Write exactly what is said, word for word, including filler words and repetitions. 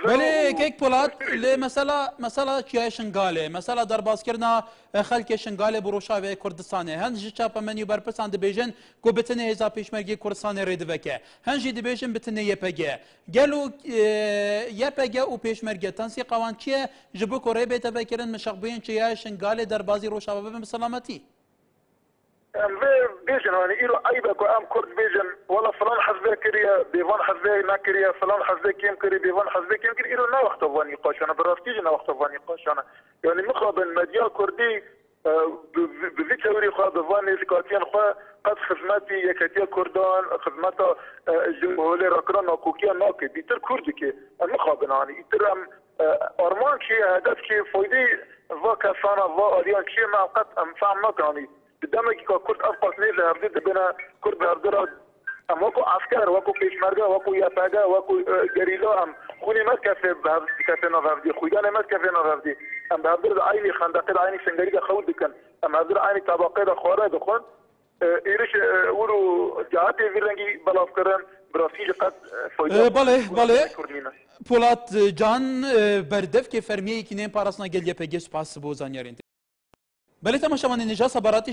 Belê, kek Polat, lê mesela, mesela çiyayê Şingalê, mesela derbazkirina, e, xelkê Şingalê bi Rojavayê Kurdistanê. Hin ji çapemenî û berpirsan dibêjin ku bi tinê hêza Pêşmergê Kurdistanê rê diveke. Hin jî dibêjin bi tinê Y P G. Gelo, e, Y P G û Pêşmerge tensîqa wan çi ye? Ji bo ku rê bête vekirin, mişaqbûyên çiyayê Şingalê derbazî Rojava bibin bi selametî? Em vê bêjin, hani îro eyb e ku em Kurd bêjin, wela filan hizbê kiriye, bêvan hizbê nekiriye, filan hizbê kêm kiriye, bêvan hizbê kêm kiriye. Îro ne wexta van nîqaşan e, bi rastî jî ne wexta van nîqaşan e. Yani mixabin medya Kurdî, e, bi, bi, bi vî tewrî xwe, bi van nêzîkatiyên xwe qet xizmetî yeketiya Kurdan, xizmeta, e, ji holê rakirin nakokiya nake. Bîtir Kurd dike. Em mixabin, hani îtir em, e, armanc kê, hedef kê, faydê va kesana, va aliyan kê, me qet em fehm nakin, hani. Di demekî ka Kurd ev qas nêz li hevdî dibine, Kurd bi hevdî re, em wekû esker, wekû pêşmerge, wekû Y P G, wekû, e, gerîla em xûnê me dikeve bi hev-, dikeve nav hevdî, xwîdanê me dikeve nav hevdî. Em bi hevdî re di eynî xendeqê de, eynî sengerî de xew dikin. Em hevdî re eynî tebaqê de xware dixwin. E, êrîş, e, wir û cihetê vî rengî belavkirin, bi rastî jî qet, e, fayda E, belê, belê. Kurdî nîne. Polat, e, Can, e, berdevkê fermiyê yekîneyên parastina gel Y P G, spas bo zanyarên te. Belê temaşevanên hêja Sebaratê